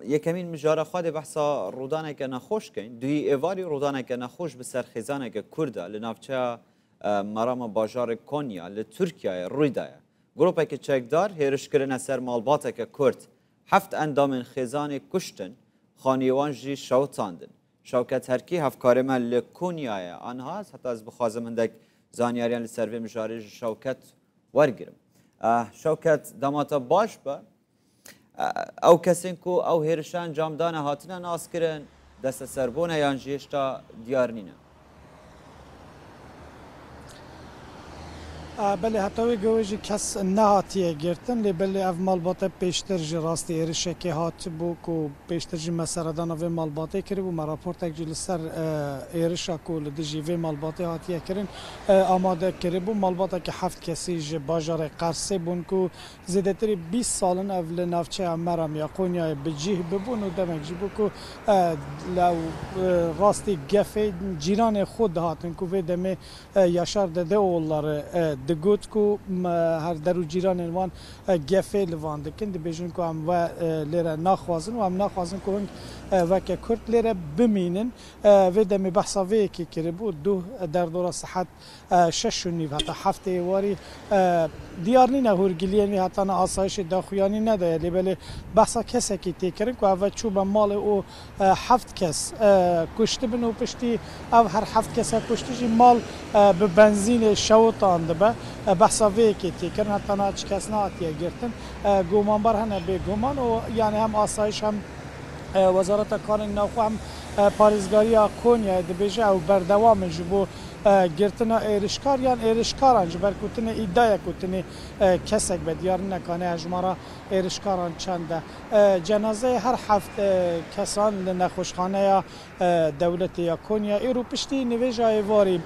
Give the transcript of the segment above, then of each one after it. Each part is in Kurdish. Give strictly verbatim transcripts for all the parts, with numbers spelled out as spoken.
Yekemîn mijara xwe dê behsa rûdaneke nexweş keyn. Duyî êvarî rûdaneke nexweş bi ser xêzaneke Kurd e li navçeya, e, Merama bajarê Konya li Tirkiyeyê rû daye. Grûpeke çekdar hêriş kirine ser malbateke Kurd. Heft endamên xêzanê kuştin, xaniyê wan jî şewitandin. Şewket Herkî, hevkarê me li Konyayê aniha, heta ez bixwazim hindek zanyariyan li ser vê mijarê ji Şewket wergirim. Eh, Şewket, dema te baş be. Eh, ew kesên ku ew hêrişe encam dane hatine naskirin, desteserbûne yan jî hêşta diyar nîne? A, belê, heta wê gewê jî kes nehatiye girtin, lê belê ev malbate pêştir jî rastî êrişekê hatibû ku pêştir jî me seredana vê malbatê kiribû. Me raportek jî li ser, e, êrişa ku li dijî vê malbatê hatiye kirin, e, amade kiribû. Malbateke heft kesî ji bajarê Qersê bûn ku zêdetirî bîst sal in ev li navçeya Meram ya Qonyayê bi cih bibûn û demek jî bû ku, e, lew, e, rastî gefê cîranê xwe dihatin ku vê demê e, Yaşar Dedeoğulları, e, digot ku me her der û cîranên wan, e, gefê li van dikin, dibêjin ku em we, e, lêre naxwazin û em naxwazin ku hûn, e, weke Kurd lêre bimînin. E, vê demê behsa vê yekê kiribû, duh, e, derdora sihet, e, şeş û nîv heta heftê êwarî, e, diyar nîne hûrgiliyên wî, heta na asayişê daxuyanî nedaye, lê belê behsa kesekî tê kirin ku ev çûbe malê û e, heft kes, e, kuştibin û piştî ev her heft kese kuştî jî mal, e, bi benzînê şewitan dibe. E, behsa vê yekê tê kirin, heta niha çi kes nehatiye girtin. E, gumanbar hene bêguman û yani hem asayiş hem, e, Wezareta Karên Navxwe hem, e, Parêzgariya Konyayê dibêje ew berdewam in ji bo, e, girtina êrişkar yan êrişkaran ji ber ku tine îdayek û tinê, e, kesek be diyar nîne kane hejmara êrişkaran çend e. E, cenazeyê her heft, e, kesan li nexweşxaneya, e, dewletê ya Konya êro piştî nivêja êvarî,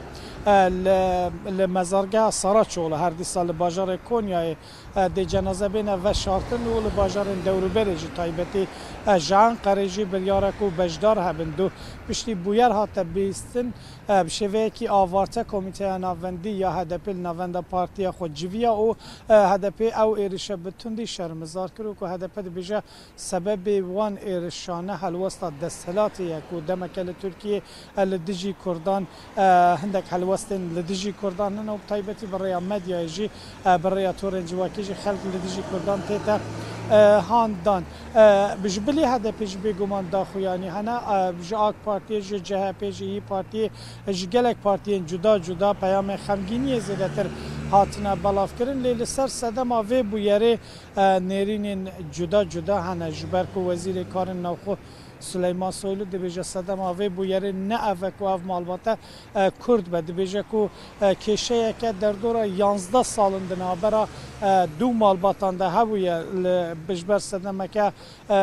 e, li, li mezargeha Saraçoğlu her dîsa li bajarê Konyayê, e, dê cenaze bêne veşartin û li bajarên dewrûberê jî taybetî, e, ji Enqerê jî biryare ku beşdar hebin. Du piştî bûyer hate bîstin, e, bi şêveyekî avarte Komîteya Navendî ya H D P li navenda partiya xwe civiya û, e, H D P ew êrişe bi tundî şermizar kir û ku H D P dibêje sebebê wan êrişane helwesta desthilatê ye ku demeke li Tirkiyê, e, li dijî Kurdan, e, hindek helwestên li dijî Kurdan hene û bi taybetî bi rêya medyayê jî, e, bi rêya torên civakî jî xelk li dijî Kurdan tête, e, handan. E, ji bilî H D P jî bêguman daxuyanî hene, e, ji AK Partiyê, ji C H P, ji İYİ Partiyê, ji gelek partiyên cuda cuda peyamên xemgîniyê zêdetir hatine belavkirin, lê li ser sedema vê bûyerê, e, nêrînên cuda cuda hene, ji ber ku Wezîrê Karên Navxwe Suleyman Soylu dibêje sedema vê bûyerê ne ev e ku ev malbate, e, Kurd be. Dibêje ku, e, kêşeyeke derdora yanzdeh sal in di navbera, e, du malbatan de hebûye li, ji ber sedemeke, e,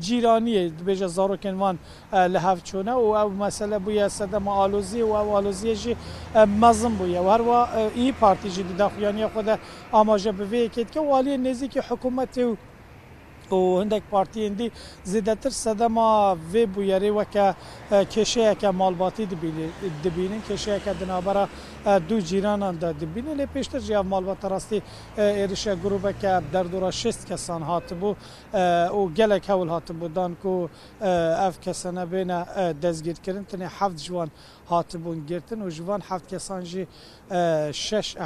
cîraniyê, dibêje zarokên wan, e, li hev çûne û ew mesele bûye sedema aloziyê û ew aloziyê jî, e, mezin bûye. Û herwa, e, İYİ Partî jî di daxuyaniya xwe de amaje bi vê yekê dike û aliyên nêzîkî hikûmetê û û hindek partiyên dî zêdetir sedema vê bûyerê weke, e, kêşeyeke malbatî dibîne-, dibînin, kêşeyeke di navbera, e, du cîranan de dibînin. Lê pêştir jî ev malbata rastî, e, êrişe grûbeke derdora şêst kesan hatibû, e, û gelek hewl hatibû dan ku, e, ev kesane bêne, e, destgîrkirin. Tenê heft ji wan hatibûn girtin û ji van heft kesan jî, e, şeş, e,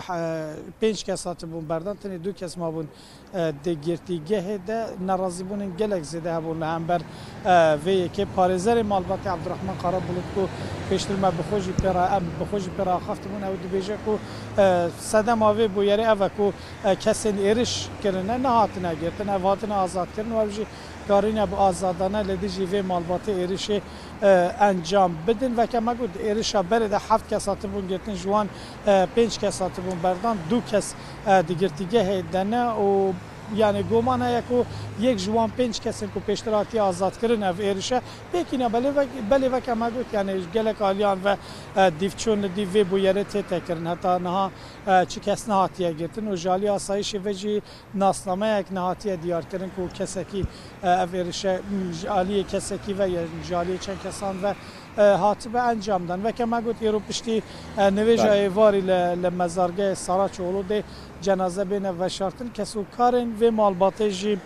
pênc kes hatibûn berdan, tenê du kes mabûn, e, di girtîgehê de. Nerazîbûnên gelek zêde hebûn li hember, e, vê yekê. Parêzerê malbatê Abdurrahman Karabulut ku pêştir me bi xwe jî pê re, em bi xwe jî pê re axaftibûn, ew dibêje ku, e, sedema vê bûyerê ev e ku, e, kesên êriş kirine nehatine girtin, ev hatine azadkirin û ew jî karîne bi azadane li dijî vê malbatê êrişê, e, encam bidin. Weke me got, êrişa berê de heft kes hatibûn girtin, ji wan, e, pênc kes hatibûn berdan, du kes, e, di girtîgehê de ne û, yani, guman heye ku yek ji wan pênc kesên ku pêştir hatiye azadkirin ev êrişe pêkîne. Belê vek-, belê weke me got, yani, gelek aliyan ve, e, dîvçûn li dîv vê bûyerê tête kirin. Heta niha, e, çi kes nehatiye girtin û ji alî asayişê ve jî nasnameyek nehatiye diyarkirin ku kesekî, e, ev êrişe, m, ji aliyê kesekî ve ya ji aliyê çend kesan ve, e, hatibe encamdan. Weke me got, îro piştî, e, nivêja Belê. êvarî li, li mezargehê Saraçoğlu dê cenaze bêne veşartin. Kes û karên vê malbatê jî,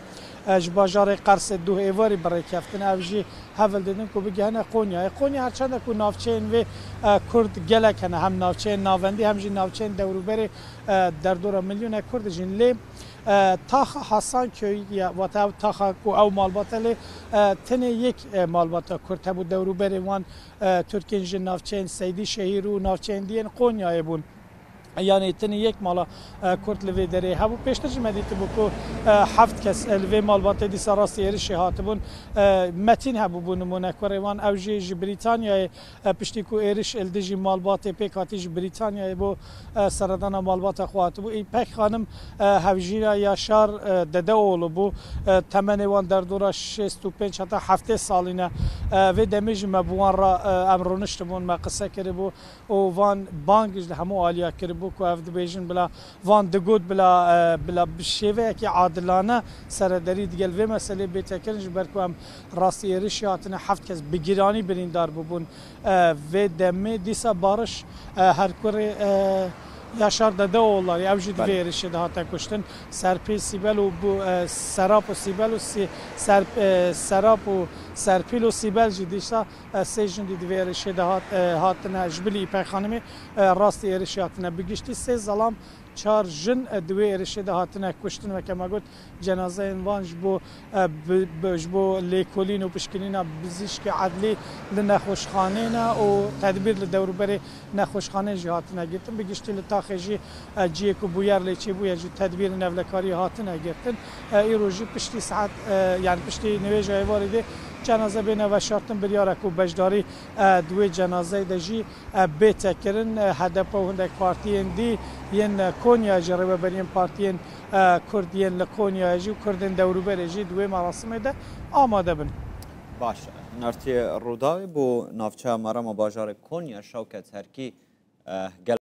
e, ji bajarê Qersê duh êvarî bi rêkeftin, ev jî hewl didin ku bigihine Qonyayê. Qonya her çende ku navçeyên vê, e, Kurd gelek hene, hem navçeyên navendî hem jî navçeyên dewrûberê, e, derdora milyona Kurd dijîn. Lê, e, taxa Hasanköy ya, wate ew taxa ku ew malbat e lê, e, tenê yek, e, malbata Kurd hebû dewrûberê wan, e, Tirkên ji navçeyên Seydîşehîr û navçeyên diyên Qonyayê bûn. Yanî tenê yek mala, e, Kurd li vê derê hebû. Pêştir jî me dîtibû ku, e, heft kes, e, li vê malbatê dîsa rastî êrişê hatibûn. E, Metîn hebû bû nimûne kurê wan. Ew jî ji Brîtanyayê, e, piştî ku êriş li dijî malbatê pêk hatî ji Brîtanyayê bo, e, seredana malbata xwe hatibû. Îpek Xanim, e, hevjîna Yaşar, e, Dedeoğlu bû. E, temenê wan derdora şêst û pênc heta heftê salî ne. E, vê demê jî me bi wan re, e, em rûniştibûn, me qise kiribû. û van bang ji hemû aliya kiribû ku ev dibêjin bila van digot bila, e, bila bi şêveyekî adilane serederî digel vê meselê bête kirin, ji ber ku em rastî êrişî hatine heft kes bi giranî birîndar bibûn. E, vê demê dîsa Barış, e, her kurê, e, Yaşar Dedeoğulları, ew jî di vê Belê. êrişê de hate kuştin. Serpîl Sîbel û bu, e, Serap û Sîbel û Sî-, Serp-, e, Serap û Serpîl û Sîbel jî dîsa, e, sê jin dî di vê êrişê de hat, e, hatine ji bilî Îpek Xanimê, e, rastî êrişê hatine. Bi giştî sê zelam, çar jin, e, di wê êrişê de hatine kuştin. Weke me got, cenazeyên van ji bo, e, bi, bi, ji bo lêkolîn û pişkinîna bizîşkê edlî li nexweşxanê ne û tedbîr li dewrûberê nexweşxanê jî hatine girtin. Bi giştî li taxê jî, e, ciyê ku bûyer lê çêbûye jî tedbîrên ewlekariyê hatine girtin. E, îro jî piştî saet, e, yani piştî nivêja êvarê de cenaze bêne veşartin, biryar e ku beşdarî, e, di wê cenazeyê de jî, e, bête kirin. E, H D P û hindek partiyên dî yên, e, Konya jî, rêveberiyên partiyên, e, Kurd yên li Konyayê jî û Kurdên dewrûberê jî di wê merasimê de amade bin. Baş e. Hinartiyê Rûdawê bo navçeya Marama bajarê Konya Şewket Herkî, e, gel